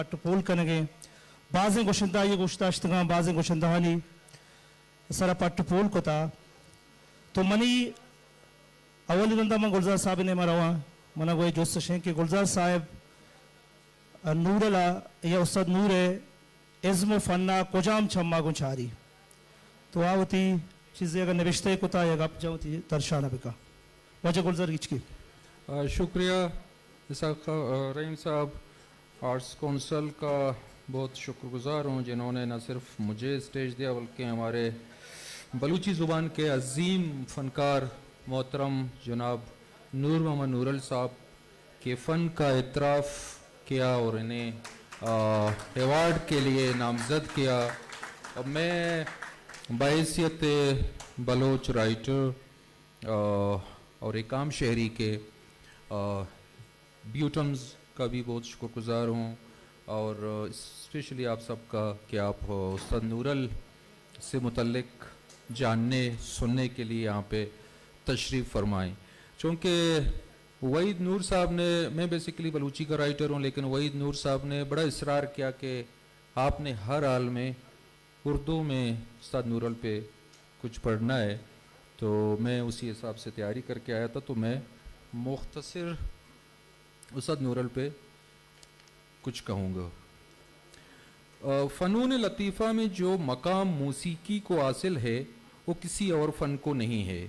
پٹ ءُ پول کنگ ءَ۔ بازیں گشندہ آئی ءِ گوش داشتگاں، بازیں گشندہانی سرا پٹ ءُ پول کتا۔ تو منی اولی رندا من گلزار صاحب ءِ نیما رواں۔ منا گوئے جست اش ایں کہ گلزار صاحب نورل ءَ یا استاد نور ءِ ازم ءُ فن ءَ کجام چم ءَ گوں چاری؟ تو آ وتی چیزے اگر نبشتہ کتا یا گپ جاں وتی درشان ءَ بکن۔ واجہ گلزار گچکی۔ آ، شکریہ اسحاق، آ، رحیم صاحب، آرٹس کونسل کا بہت شکر گزار ہوں، جنہوں نے نہ صرف مجھے اسٹیج دیا بلکہ ہمارے بلوچی زبان کے عظیم فنکار محترم جناب نور محمد نورل صاحب کے فن کا اعتراف کیا اور انہیں، آ، ایوارڈ کے لیے نامزد کیا۔ اب میں بحیثیت بلوچ رائٹر، آ، اور ایک عام شہری کے، آ، بیوٹمز کا بھی بہت شکر گزار ہوں، اور اسپیشلی آپ سب کا کہ آپ استاد نورل سے متعلق جاننے سننے کے لیے یہاں پہ تشریف فرمائیں، چونکہ وحید نور صاحب نے، میں بیسیکلی بلوچی کا رائٹر ہوں، لیکن وحید نور صاحب نے بڑا اصرار کیا کہ آپ نے ہر حال میں اردو میں استاد نورل پہ کچھ پڑھنا ہے، تو میں اسی حساب سے تیاری کر کے آیا تھا، تو میں مختصر استاد نورل پہ کچھ کہوں گا۔ آ، فنون لطیفہ میں جو مقام موسیقی کو حاصل ہے، وہ کسی اور فن کو نہیں ہے۔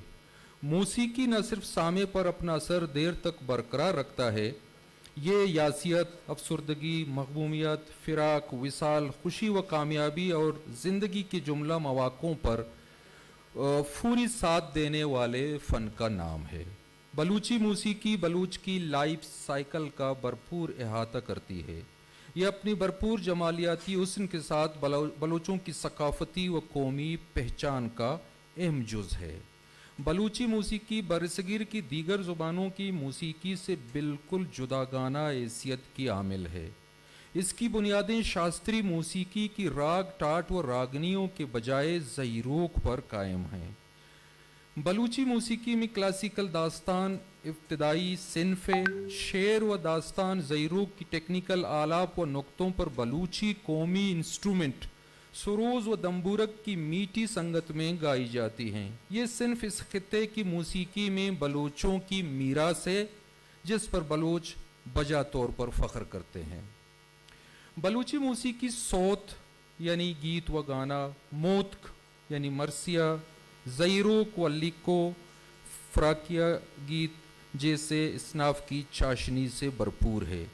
موسیقی نہ صرف سامع پر اپنا اثر دیر تک برقرار رکھتا ہے، یہ یاسیت، افسردگی، مغمومیت، فراق، وصال، خوشی و کامیابی اور زندگی کے جملہ مواقعوں پر، آ، پوری ساتھ دینے والے فن کا نام ہے۔ بلوچی موسیقی بلوچ کی لائف سائیکل کا بھرپور احاطہ کرتی ہے۔ یہ اپنی بھرپور جمالیاتی حسن کے ساتھ بلو-، بلوچوں کی ثقافتی و قومی پہچان کا اہم جز ہے۔ بلوچی موسیقی برصغیر کی دیگر زبانوں کی موسیقی سے بالکل جداگانہ حیثیت کی حامل ہے۔ اس کی بنیادیں شاستری موسیقی کی راگ ٹاٹ و راگنیوں کے بجائے زہیروک پر قائم ہیں۔ بلوچی موسیقی میں کلاسیکل داستان ابتدائی صنف ہے۔ شعر و داستان زہیروک کی ٹیکنیکل آلاپ و نقطوں پر بلوچی قومی انسٹرومنٹ سروز و دمبورک کی میٹھی سنگت میں گائی جاتی ہیں۔ یہ صنف اس خطے کی موسیقی میں بلوچوں کی میراث ہے، جس پر بلوچ بجا طور پر فخر کرتے ہیں۔ بلوچی موسیقی صوت یعنی گیت و گانا، موتک یعنی مرثیہ، زہیروک و لیکو، فراقیہ گیت جیسے اصناف کی چاشنی سے بھرپور ہے۔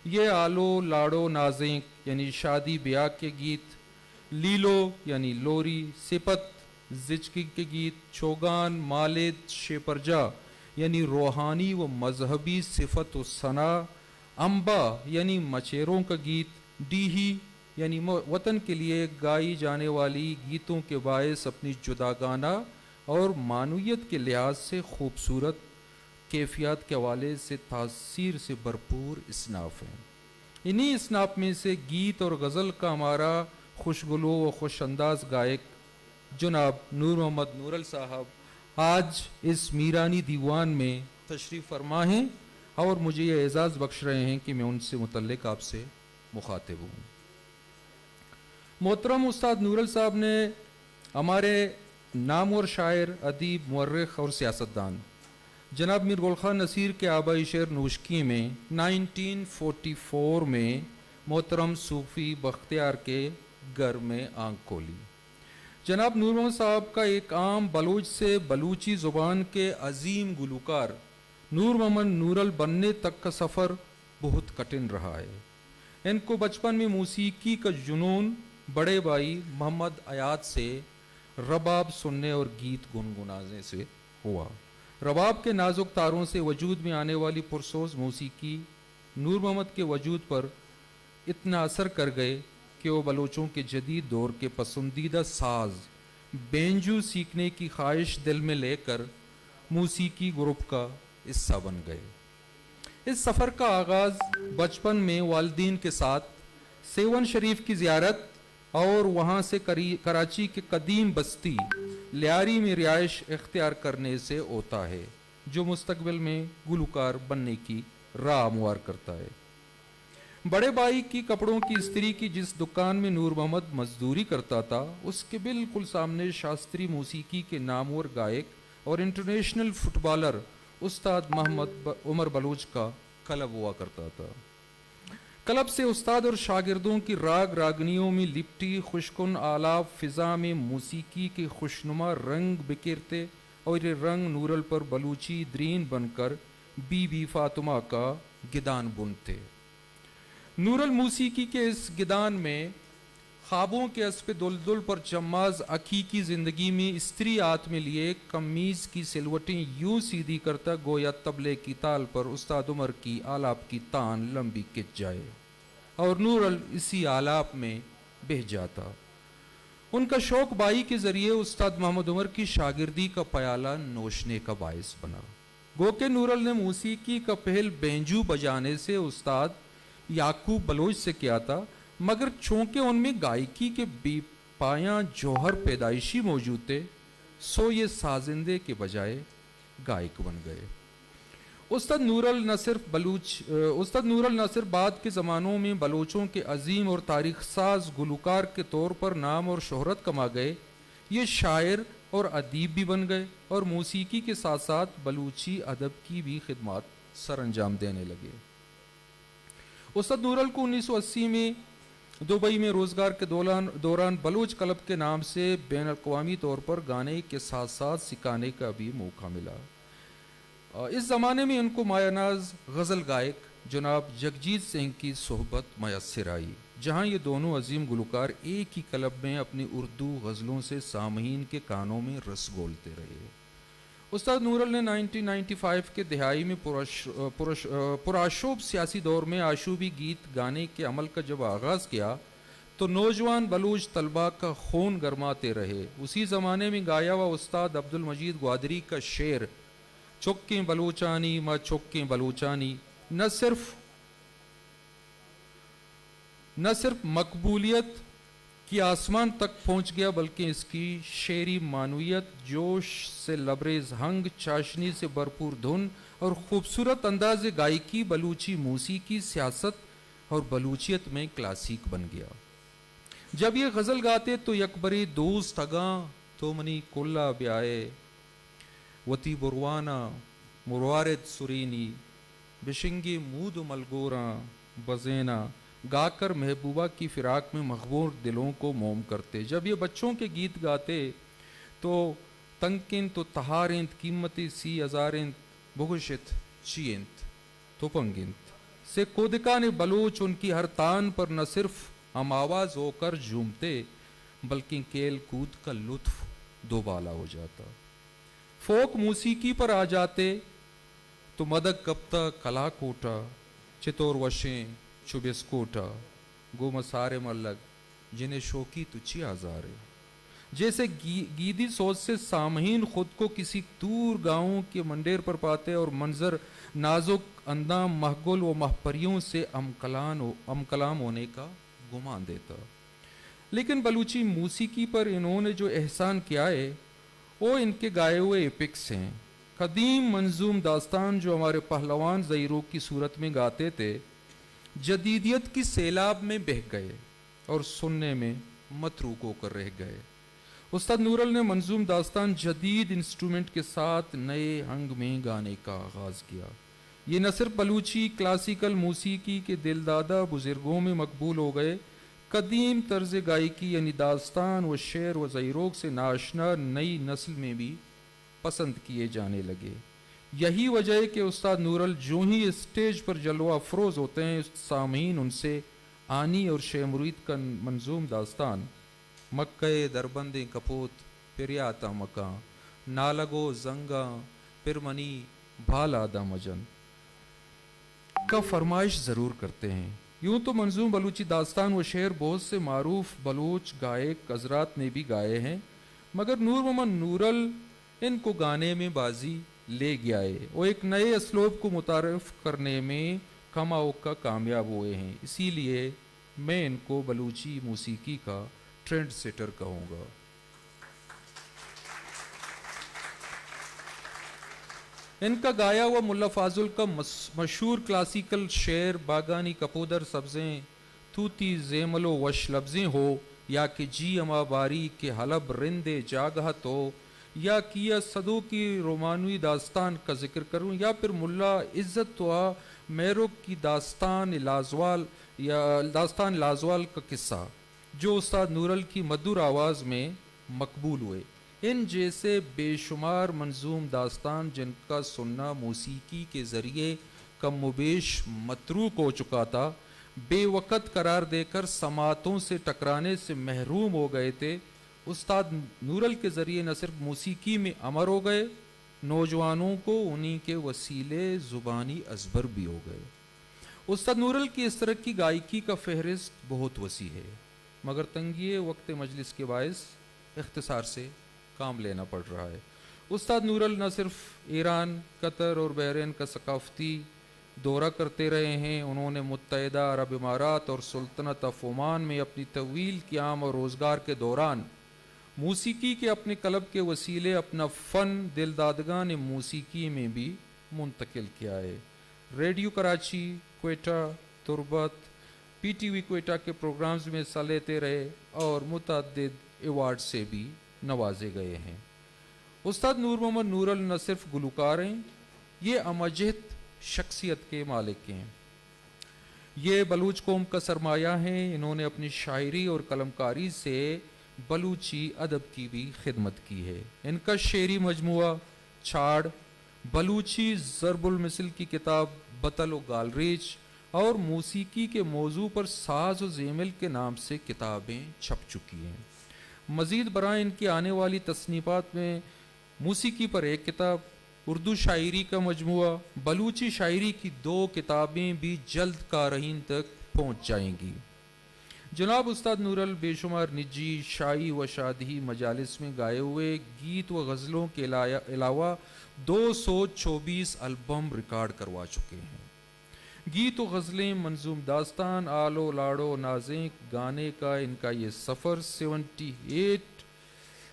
یہ آلو، لاڑو، نازینک یعنی شادی بیاہ کے گیت، لیلو یعنی لوری، سپت، زچگی کے گیت، چوگان، مالد، شیپرجا یعنی روحانی و مذہبی صفت و ثنا، امبا یعنی مچیروں کا گیت، ڈیہی یعنی م-، وطن کے لیے گائی جانے والی گیتوں کے باعث اپنی جداگانہ اور معنویت کے لحاظ سے خوبصورت کیفیات کے حوالے سے تاثیر سے بھرپور اصناف ہیں۔ انہی اصناف میں سے گیت اور غزل کا ہمارا خوشگلو و خوش انداز گائک جناب نور محمد نورل صاحب آج اس میرانی دیوان میں تشریف فرما ہیں اور مجھے یہ اعزاز بخش رہے ہیں کہ میں ان سے متعلق آپ سے مخاطب ہوں۔ محترم استاد نورل صاحب نے ہمارے نامور شاعر، ادیب، مورخ اور سیاستدان جناب میر گل خان نصیر کے آبائی شعر نوشکی میں نائنٹین فورٹی فور میں محترم صوفی بختیار کے گھر میں آنکھ کھولی۔ جناب نور محمد صاحب کا ایک عام بلوچ سے بلوچی زبان کے عظیم گلوکار نور محمد نورل بننے تک کا سفر بہت کٹھن رہا ہے۔ ان کو بچپن میں موسیقی کا جنون بڑے بھائی محمد حیات سے رباب سننے اور گیت گنگنانے سے ہوا۔ رباب کے نازک تاروں سے وجود میں آنے والی پرسوز موسیقی نور محمد کے وجود پر اتنا اثر کر گئے کہ وہ بلوچوں کے جدید دور کے پسندیدہ ساز بینجو سیکھنے کی خواہش دل میں لے کر موسیقی گروپ کا حصہ بن گئے۔ اس سفر کا آغاز بچپن میں والدین کے ساتھ سیون شریف کی زیارت اور وہاں سے کری-، کراچی کے قدیم بستی لیاری میں رہائش اختیار کرنے سے ہوتا ہے، جو مستقبل میں گلوکار بننے کی راہ ہموار کرتا ہے۔ بڑے بھائی کی کپڑوں کی استری کی جس دکان میں نور محمد مزدوری کرتا تھا، اس کے بالکل سامنے شاستری موسیقی کے نامور گائک اور انٹرنیشنل فٹبالر استاد محمد ب-، عمر بلوچ کا کلب ہوا کرتا تھا۔ کلب سے استاد اور شاگردوں کی راگ راگنیوں میں لپٹی خوشکن آلاپ فضا میں موسیقی کے خوشنما رنگ بکھیرتے اور یہ رنگ نورل پر بلوچی درین بن کر بی بی فاطمہ کا گدان بنتے۔ نورل موسیقی کے اس گدان میں خوابوں کے اسپِ دلدل پر چماز حقیقی زندگی میں استری ہاتھ میں لیے قمیض کی سلوٹیں یوں سیدھی کرتا گویا طبلے کی تال پر استاد عمر کی آلاپ کی تان لمبی کھنچ جائے اور نورل اسی آلاپ میں بہہ جاتا۔ ان کا شوق بھائی کے ذریعے استاد محمد عمر کی شاگردی کا پیالہ نوشنے کا باعث بنا۔ گو کہ نورل نے موسیقی کا پہل بینجو بجانے سے استاد یعقوب بلوچ سے کیا تھا، مگر چونکہ ان میں گائیکی کے بے پایاں جوہر پیدائشی موجود تھے، سو یہ سازندے کے بجائے گائک بن گئے۔ استاد نورل نہ صرف بلوچ، استاد نورل نہ صرف بعد کے زمانوں میں بلوچوں کے عظیم اور تاریخ ساز گلوکار کے طور پر نام اور شہرت کما گئے، یہ شاعر اور ادیب بھی بن گئے اور موسیقی کے ساتھ ساتھ بلوچی ادب کی بھی خدمات سر انجام دینے لگے۔ استاد نورل کو انیس سو اسی میں دبئی میں روزگار کے دوران، دوران بلوچ کلب کے نام سے بین الاقوامی طور پر گانے کے ساتھ ساتھ سکھانے کا بھی موقع ملا۔ آ، اس زمانے میں ان کو مایہ ناز غزل گائک جناب جگجیت سنگھ کی صحبت میسر آئی، جہاں یہ دونوں عظیم گلوکار ایک ہی کلب میں اپنی اردو غزلوں سے سامعین کے کانوں میں رس گھولتے رہے۔ استاد نورل نے نائنٹین نائنٹی فائیو کے دہائی میں پرش-، پرش-، پرآشوب سیاسی دور میں آشوبی گیت گانے کے عمل کا جب آغاز کیا تو نوجوان بلوچ طلباء کا خون گرماتے رہے۔ اسی زمانے میں گایا ہوا استاد عبدالمجید گوادری کا شعر چکیں بلوچانی، ما چکیں بلوچانی، نہ صرف، نہ صرف مقبولیت کی آسمان تک پہنچ گیا، بلکہ اس کی شعری معنویت، جوش سے لبریز ہنگ، چاشنی سے بھرپور دھن اور خوبصورت انداز گائیکی بلوچی موسیقی، سیاست اور بلوچیت میں کلاسیک بن گیا۔ جب یہ غزل گاتے تو یک برے دوست اگاں تو منی کلا بیائے، وتی بروانا مروارد سرینی، بشنگے مود و ملگوراں بزینا، گا کر محبوبہ کی فراق میں مخمور دلوں کو موم کرتے۔ جب یہ بچوں کے گیت گاتے تو تنک انت و تہار انت، قیمتی سی ہزار انت، بگوش ات چی انت؟ تپنگ انت۔ سے کودکان بلوچ ان کی ہر تان پر نہ صرف ہم آواز ہو کر جھومتے، بلکہ کھیل کود کا لطف دوبالا ہو جاتا۔ فوک موسیقی پر آ جاتے تو مدگ کپتا کلا کوٹا، چتور وشیں چو بسکوٹا، گو مسارے ملگ جنہیں شوکی تو چی آزارے۔ جیسے گی-، گیدی سوز سے سامعین خود کو کسی دور گاؤں کے منڈیر پر پاتے اور منظر نازک اندام مہگل و مہپریوں سے ہمکلان و-، ہمکلام ہونے کا گمان دیتا۔ لیکن بلوچی موسیقی پر انہوں نے جو احسان کیا ہے، وہ ان کے گائے ہوئے ایپکس ہیں۔ قدیم منظوم داستان جو ہمارے پہلوان زہیروک کی صورت میں گاتے تھے، جدیدیت کی سیلاب میں بہہ گئے اور سننے میں متروک ہو کر رہ گئے۔ استاد نورل نے منظوم داستان جدید انسٹرومنٹ کے ساتھ نئے ہنگ میں گانے کا آغاز کیا۔ یہ نہ صرف بلوچی کلاسیکل موسیقی کے دلدادہ بزرگوں میں مقبول ہو گئے، قدیم طرز گائیکی یعنی داستان و شعر و زہیروک سے ناشنا نئی نسل میں بھی پسند کیے جانے لگے۔ یہی وجہ ہے کہ استاد نورل جوں ہی اسٹیج پر جلوہ افروز ہوتے ہیں، سامعین ان سے آنی اور شے مرید کا منظوم داستان مکہ دربندیں کپوت پریاتاں مکاں، نالگ و زنگاں پر منی بالاداں مجن کا فرمائش ضرور کرتے ہیں۔ یوں تو منظوم بلوچی داستان و شعر بہت سے معروف بلوچ گائک حضرات نے بھی گائے ہیں، مگر نور محمد نورل ان کو گانے میں بازی لے گیا ہے اور ایک نئے اسلوب کو متعارف کرنے میں کم آؤ کا کامیاب ہوئے ہیں، اسی لیے میں ان کو بلوچی موسیقی کا ٹرینڈ سیٹر کہوں گا۔ انکا گایا و ملا فاضل کا مس-، مشہور کلاسیکل شعر باگانی کپودر سبزیں، توتی زیمل و وش لبزیں ہو، یا کہ جی ہما باری کہ حلب رندے جاگہ تو، یا کیا صدو کی رومانوی داستان کا ذکر کروں، یا پھر ملا عزت و میرک کی داستان لازوال، یا داستان لازوال کا قصہ، جو استاد نورل کی مدھر آواز میں مقبول ہوئے۔ ان جیسے بے شمار منظوم داستان جن کا سننا موسیقی کے ذریعے کم و بیش متروک ہو چکا تھا، بے وقت قرار دے کر سماعتوں سے ٹکرانے سے محروم ہو گئے تھے۔ استاد نورل کے ذریعے نہ صرف موسیقی میں امر ہو گئے، نوجوانوں کو انہی کے وسیلے زبانی ازبر بھی ہو گئے۔ استاد نورل کی اس طرح کی گائیکی کا فہرست بہت وسیع ہے، مگر تنگی وقت مجلس کے باعث اختصار سے کام لینا پڑ رہا ہے۔ استاد نورل نہ صرف ایران، قطر اور بحرین کا ثقافتی دورہ کرتے رہے ہیں، انہوں نے متحدہ عرب امارات اور سلطنت آف عمان میں اپنی طویل قیام اور روزگار کے دوران موسیقی کے اپنے قلب کے وسیلے اپنا فن دلدادگان موسیقی میں بھی منتقل کیا ہے۔ ریڈیو کراچی، کوئٹہ، تربت، پی ٹی وی کوئٹہ کے پروگرامز میں حصہ لیتے رہے اور متعدد ایوارڈ سے بھی نوازے گئے ہیں۔ استاد نور محمد نورل نہ صرف گلوکار ہیں، یہ ہمہ جہت شخصیت کے مالک ہیں۔ یہ بلوچ قوم کا سرمایہ ہیں، انہوں نے اپنی شاعری اور قلمکاری سے بلوچی ادب کی بھی خدمت کی ہے۔ ان کا شعری مجموعہ چھاڑ، بلوچی ضرب المثل کی کتاب بتل و گالریچ اور موسیقی کے موضوع پر ساز و زیمل کے نام سے کتابیں چھپ چکی ہیں۔ مزید برآں ان کی آنے والی تصنیفات میں موسیقی پر ایک کتاب، اردو شاعری کا مجموعہ، بلوچی شاعری کی دو کتابیں بھی جلد قارئین تک پہنچ جائیں گی۔ جناب استاد نورل بے شمار نجی، شاہی و شادہی مجالس میں گائے ہوئے گیت و غزلوں کے علا-، علاوہ دو سو چوبیس البم ریکارڈ کروا چکے ہیں۔ گیت و غزلیں، منظوم داستان، آل و لاڑو نازینک گانے کا ان کا یہ سفر سیونٹی ایٹ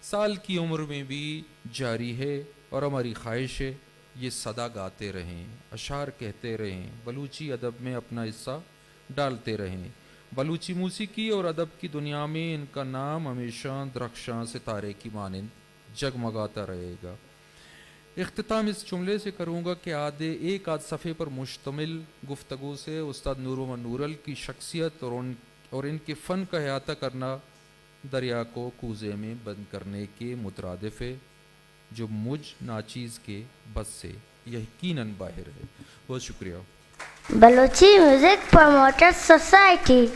سال کی عمر میں بھی جاری ہے اور ہماری خواہش ہے یہ سدا گاتے رہیں، اشعار کہتے رہیں، بلوچی ادب میں اپنا حصہ ڈالتے رہیں۔ بلوچی موسیقی اور ادب کی دنیا میں ان کا نام ہمیشہ درخشاں ستارے کی مانند جگمگاتا رہے گا۔ اختتام اس جملے سے کروں گا کہ آدھے ایک آدھ صفحے پر مشتمل گفتگو سے استاد نور محمد نورل کی شخصیت اور ان، اور ان کے فن کا احاطہ کرنا دریا کو کوزے میں بند کرنے کے مترادف ہے، جو مجھ ناچیز کے بس سے یقیناً باہر ہے۔ بہت شکریہ۔ بلوچی میوزک پروموٹر سوسائٹی۔